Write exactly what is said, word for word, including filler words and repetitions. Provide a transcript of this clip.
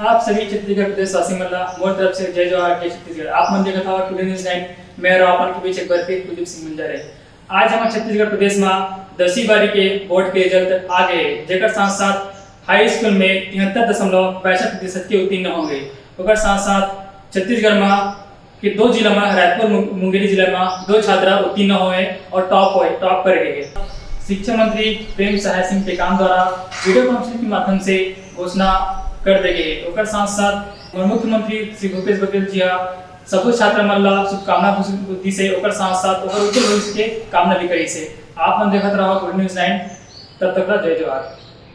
आप सभी छत्तीसगढ़ प्रदेश वासी मन ला मोर तरफ से जय जोहार, जय छत्तीसगढ़। आप मन देखत हव टुडे न्यूज़ नाइन। मैं रहा अपन के बीच एक बार फिर कुलदीप सिंह मंजारे। आज हमर छत्तीसगढ़ प्रदेश में दसवीं बारी के बोर्ड के रिजल्ट आ गए, जेकर साथ साथ हाई स्कूल में तिहत्तर दशमलव बासठ प्रतिशत के उत्तीर्ण हो गए। ओकर साथ साथ छत्तीसगढ़ में के दो जिला में, रायपुर मु-, मुंगेली जिला में दो छात्रा उत्तीर्ण होए और टॉप होए, टॉप कर गए। शिक्षा मंत्री प्रेम सहाय सिंह टेकाम द्वारा वीडियो कॉन्फ्रेंसिंग के माध्यम से घोषणा कर दे गए। ओकर साथ साथ हमर मुख्यमंत्री श्री भूपेश बघेल जी हा सबो छात्र मन ला शुभकामना घोष-, दिस हे, ओकर साथ साथ ओकर उज्जवल भविष्य के कामना भी करिस हे। आप मन देखत रहो टुडे न्यूज़ नाइन, तब तक ला जय जोहार।